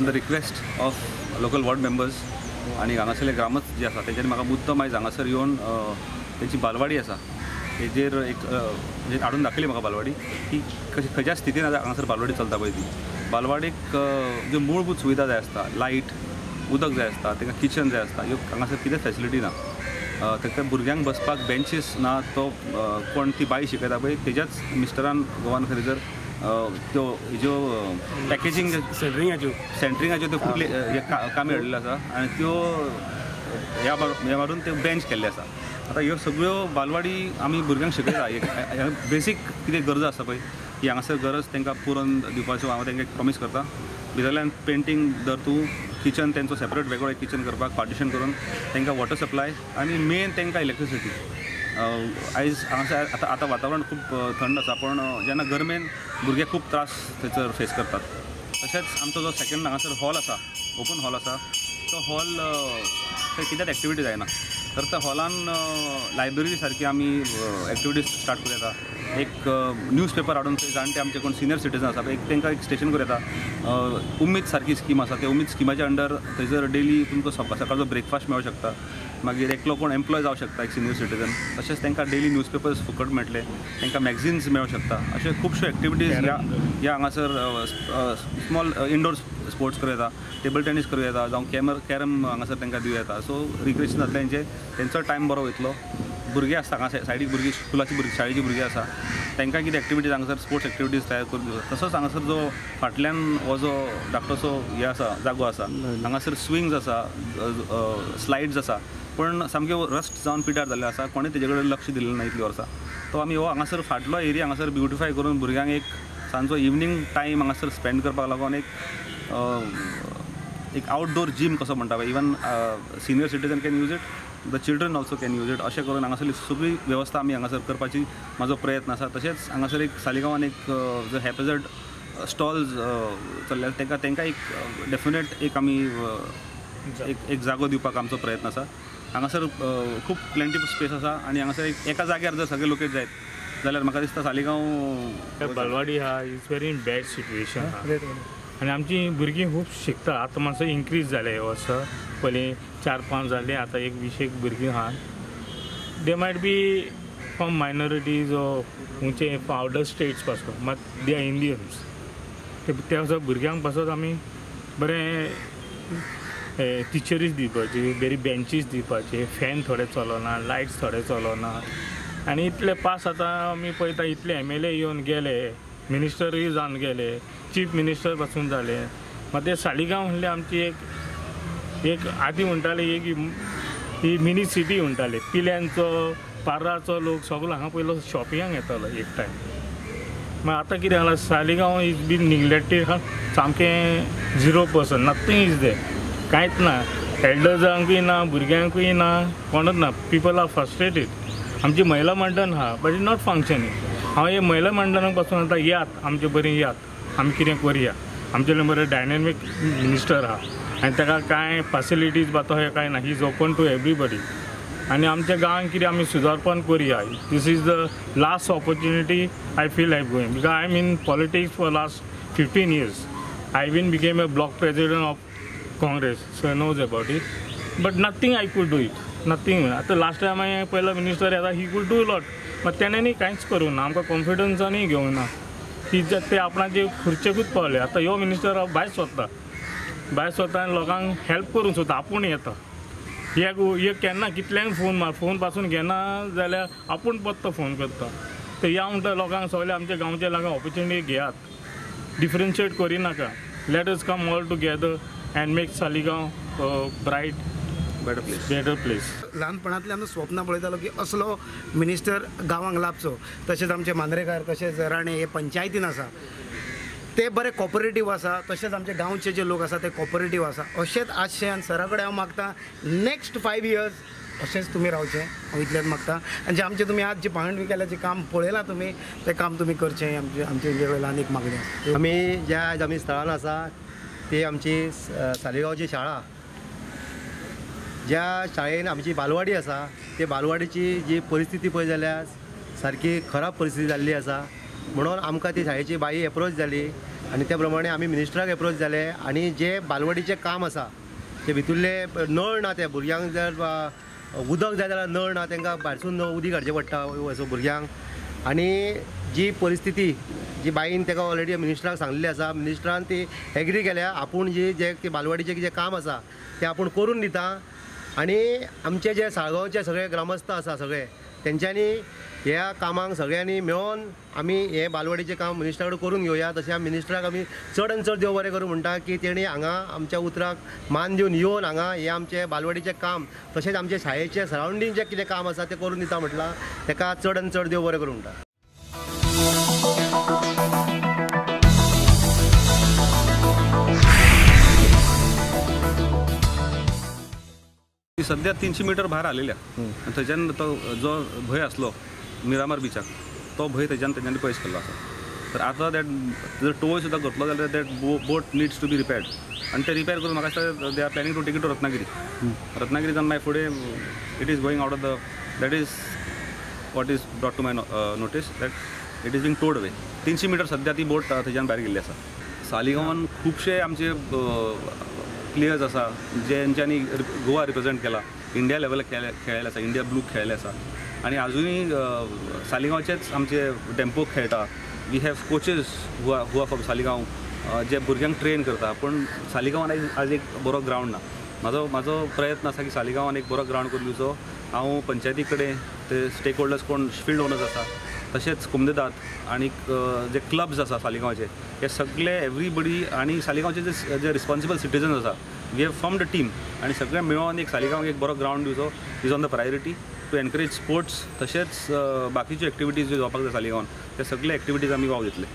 On the request of local ward members आनी हांगासरले ग्रामस्थ जे आसा तेंच्यांनी म्हाका मुद्दम आयज हांगासर येवन तेंची बालवाडी आसा तेजेर एक म्हणजे हाडून दाखयली म्हाका बालवाडी की कशी खंयच्या स्थितीन आतां हांगासर बालवाडी चलता पळय ती बालवाडीक ज्यो मूलभूत सुविधा जाय आसता, लायट, उदक जाय आसता, तांकां किचन जाय आसता, ह्यो हांगासर कितेंच फॅसिलिटी ना. ताका भुरग्यांक बसपाक बेंचीस ना. तो कोण ती बाई शिकयता पळय तेज्याच मिस्टरान गोवान खंय त्यो हेज्यो पॅकेजींग सेंटरिंगाच्यो त्यो फुटले कामी हाडिल्ल्यो आसा आनी त्यो ह्या मारून त्यो बेंच केल्ले आसा. आतां ह्यो सगळ्यो बालवाडी आमी भुरग्यांक शिकयता, बेसीक कितें गरज आसा पळय ही हांगासर गरज तांकां पुरोवन दिवपाचो हांव तांकां एक प्रॉमीस करता. भितरल्यान पेंटींग धर तूं, किचन तेंचो सेपरेट वेगळो एक किचन करपाक पार्टिशन करून तांकां वॉटर सप्लाय आनी मेन तांकां इलेक्ट्रिसिटी. आयज हांगासर आतां आतां वातावरण खूब थंड आसा, पूण जेन्ना गरमेन भुरगे खूब त्रास थंयसर फेस करतात. तशेंच आमचो जो सेकंड हांगासर हॉल आसा, ओपन हॉल आसा, तो हॉल थंय कितेंच एक्टिविटी जायना. तर त्या हॉलान लायब्ररी सारकी आमी एक्टिविटीज स्टार्ट करूं येता. एक न्यूज पेपर हाडून थंय जाणटे आमचे कोण सिनियर सिटीजन आसा एक तांकां एक स्टेशन करूं येता. उमेद सारकी स्कीम आसा, त्या उमेद स्किमाच्या अंडर थंयसर डेली तुमकां सकाळचो ब्रेकफास्ट मेळूंक शकता. मागीर एकलो कोण एम्प्लॉय जावं शकता एक सिनियर सिटीजन. तशेंच तांकां डेली न्यूज पेपर्स फुकट मेळटले, तांकां मॅगझिन्स मेळूंक शकता. अश्यो खुबश्यो एक्टिविटीज ह्या हांगासर स्मॉल इंडोर स्पोर्ट्स करूं येता, टेबल टेनीस करूं येता, जावं कॅरम हांगासर तांकां दिवं येता. सो रिक्रिएशन जातलें तेंचें, तेंचो टायम बरो वयतलो. भुरगीं आसता हांगा सायडीक, भुरगीं स्कुलाची भुरगीं, शाळेची भुरगीं आसा, तांकां कितें एक्टिविटीज हांगासर स्पोर्ट्स एक्टिविटीज तयार करून दिवं. तसोच हांगासर जो फाटल्यान हो जो धाकटोसो हे आसा जागो आसा, हांगासर स्विंग्स आसा, स्लायड्स आसा, पूण सामक्यो रस्ट जावन पिड्ड्यार जाल्ले आसा, कोणें तेजे कडेन लक्ष दिलें ना इतलीं वर्सां. तो आमी हो हांगासर फाटलो एरिया हांगासर ब्युटिफाय करून भुरग्यांक एक सांजचो इवनींग टायम हांगासर स्पेंड करपाक लागून एक एक आउटडोर जीम कसो म्हणटा पळय, even senior citizen can use it, the children also can use it, अशें करून हांगासरली सगळी वेवस्था आमी हांगासर करपाची म्हाजो प्रयत्न आसा. तशेंच हांगासर एक सालिगांवान एक जो हॅपेजर्ड स्टॉल्स चल्ल्या तांकां तांकां एक डेफिनेट एक आमी एक जागो दिवपाक आमचो प्रयत्न आसा. हांगासर खूब प्लेंटी स्पेस आसा आनी हांगासर एक एका जाग्यार जर सगळे लोकेट जायत जाल्यार म्हाका दिसता सालिगांव बालवाडी हा is very in bad situation आनी आमची भुरगीं खूब शिकता. आतां मातसो इन्क्रीज जाले हे वर्सा, पयलीं 4-5 जाले, आतां एक 20 भुरगीं आहा. They might be from minorities or खंयचे अदर स्टेट्स पासून, मात they are Indians. ते वर्सा भुरग्यांक पासून आमी बरें टिचरीज दिवपाची, बरी बेंचीस दिवपाची, फॅन थोडे चलना, लायट्स थोडे चलना. आनी इतले पास आतां आमी पळयता इतले MLA येवन गेले, मिनिस्टरूय जावन गेले, चीफ मिनिस्टर पासून जाले. मात ते सालिगांव म्हणल्यार आमची एक एक आदी म्हणटाले एक ही मिनी सिटी म्हणटाले. पिल्यांचो पार्राचो लोक सगळो हांगा पयलो शॉपिंगाक येतालो एक टायम. मागीर आतां कितें जालां, सालिगांव is been neglected सामकें 0%, नथींग is there, कांयच ना. एल्डर्सांकूय ना, भुरग्यांकूय ना, कोणूच ना. People are frustrated. आमची महिला मंडळ आहा बट is not functioning. हांव हे महिला मंडळाक पासून आतां यात आमचे बरी यात, आमी कितें करुया. आमचे बरें डायनेमीक मिनिस्टर आहा आनी ताका कांय फेसिलिटीज बा तशें कांय ना. He is open to everybody. आनी आमच्या गांवांत कितें आमी सुदारपण करुया. This is the last opportunity I feel like going, because I am in politics for last 15 years. I even became a block president of Congress, so I knows about it. But nothing I could do it, nothing. आतां last time हांवें पयलो minister येता, he could do lot, मात तेणें न्ही कांयच करूं ना, आमकां कॉन्फिडन्सानूय घेवंक ना. ती ते आपणाचे खुर्चेकूच पावले. आतां ह्यो मिनिस्टर भायर सोदता, भायर सोदता आनी लोकांक हेल्प करूंक सोदता, आपूण येता. एक एक केन्ना कितल्यांक फोन मार, फोन पासून घेना जाल्यार आपूण पत्तो फोन करता. तर ह्या म्हणटा लोकांक सगळे आमच्या गांवच्या लोकांक ऑपॉर्च्युनिटी घेयात, differentiate करिनाका. Let us come all together and make Saligao bright, better place, better place. ल्हानपणांतल्यान स्वप्न पळयतालो की असलो मिनिस्टर गांवांक लाभचो. तशेंच आमचे मांद्रेकार, तशेंच राणे हे पंचायतीन आसा, ते बरे कॉपरेटीव आसा. तशेंच आमचे गांवचे जे लोक आसा ते कॉपरेटीव आसा. अशेंच आसचें आनी सरा कडेन हांव मागता नेक्स्ट 5 इयर्स अशेंच तुमी रावचें, हांव इतलेंच मागता. आनी जे आमचें तुमी आज जे पाळण केल्याचें काम पळयलां तुमी, तें काम तुमी करचें, आमचे आमचे वेल्यान एक मागणी आसा. आमी ज्या आयज आमी स्थळान आसा ती आमची सालिगांवची शाळा, ज्या शाळेन आमची बालवाडी आसा, ते बालवाडीची जी परिस्थिती पळय जाल्यार सारकी खराब परिस्थिती जाल्ली आसा. म्हणून आमकां ती शाळेची बाई एप्रोच जाली आनी त्या प्रमाणे आमी मिनिस्टराक एप्रोच जाले आनी जे बालवाडीचें काम आसा ते भितुल्ले नळ ना, ते भुरग्यांक जर उदक जाय जाल्यार नळ ना, तांकां भायरसून उदीक हाडचें पडटा असो भुरग्यांक. आनी जी परिस्थिती जी बाईन ताका ऑलरेडी मिनिस्टराक सांगलेली आसा, मिनिस्टरान ती एग्री केल्या आपूण जी जे ती बालवाडीचें जें काम आसा तें आपूण करून दिता. आनी आमचे जे साळगांवचे सगळे ग्रामस्थ आसा सगळे तेंच्यांनी ह्या कामाक सगळ्यांनी मेळोन आमी हें बालवाडीचें काम मिनिस्टरा कडेन करून घेवया. तशें आमी मिनिस्टराक आमी चड आनी चड देव बरें करूं म्हणटा की तेणी हांगा आमच्या उतराक मान दिवन येवन हांगा हें आमचें बालवाडीचें काम तशेंच आमचे शाळेचें सरावंडींग जें कितें काम आसा तें करून दिता म्हटलां, तेका चड आनी चड देव बरें करूं म्हणटा. सध्या 300 मिटर भायर आलेल्या थंयच्यान तो जो भंय आसलो मिरामार बिचाक तो भंय थंयच्यान तेंच्यांनी पयस केल्लो आसा. तर आतां that जर टोय सुद्दां करतलो जाल्यार that boat needs to be repaired आनी ते रिपेर करून म्हाका दिसता they are planning to take it to Ratnagiri. रत्नागिरीच्यान मागीर फुडें it is going out of the that is what is brought to my notice that it is being towed away. 300 metre सध्या ती बोट थंयच्यान भायर गेल्ली आसा. सालिगांवान खुबशे आमचे प्लेयर्स आसा जेंच्यांनी गोवा रिप्रेजेंट केला, इंडिया लेवलाक खेळ्ळेले आसा, इंडिया ब्लू खेळ्ळेले आसा आनी आजुनूय सालिगांवचेच आमचे डेम्पो खेळटा. We have coaches who are from Saligao जे भुरग्यांक ट्रेन करता, पूण सालिगांवान आज एक बरो ग्रावंड ना. म्हाजो प्रयत्न आसा की सालिगांवान एक बरो ग्रावंड करून दिवचो. हांव पंचायती कडेन ते स्टेक होल्डर्स कोण फिल्ड ओनर्स आसा तशेंच कुमदेदाद आनी जे क्लब्स आसा सालिगांवचे हे सगळे एवरीबडी आनी सालिगांवचे जे रिस्पॉन्सिबल सिटीजन्स आसा we have formed a team आनी सगळे मेळोन एक सालिगांवाक एक बरो ग्रावंड दिवचो is on the priority to encourage sports. तशेंच बाकीच्यो एक्टिविटीज ज्यो जावपाक जाय सालिगांवान ते सगळे एक्टिविटीज आमी वाव दितले.